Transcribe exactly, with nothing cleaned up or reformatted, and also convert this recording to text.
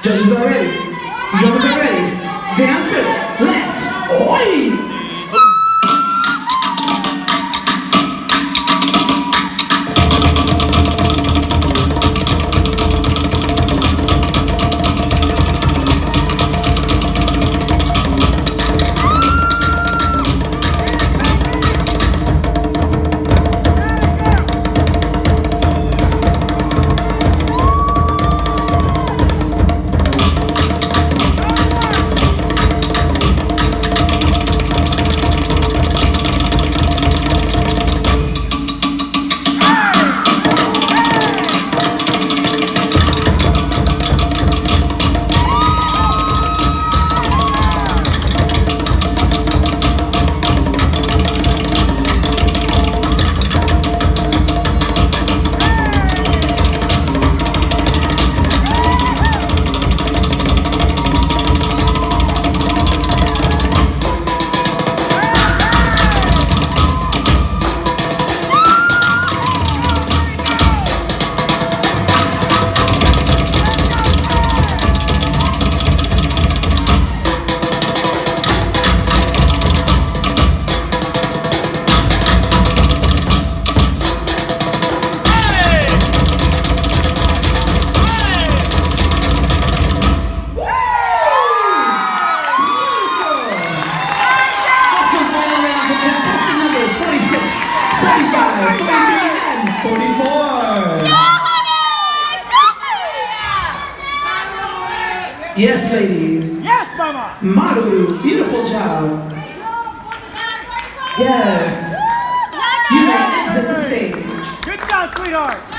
Judges are ready. Judges are ready. Dancers, let's oi! Awesome final round for contestant numbers forty-six, forty-five, forty-three, and forty-four. Yes, ladies. Yes, mama. Māuruuru, beautiful job. Yes. You may exit the stage. Good job, sweetheart.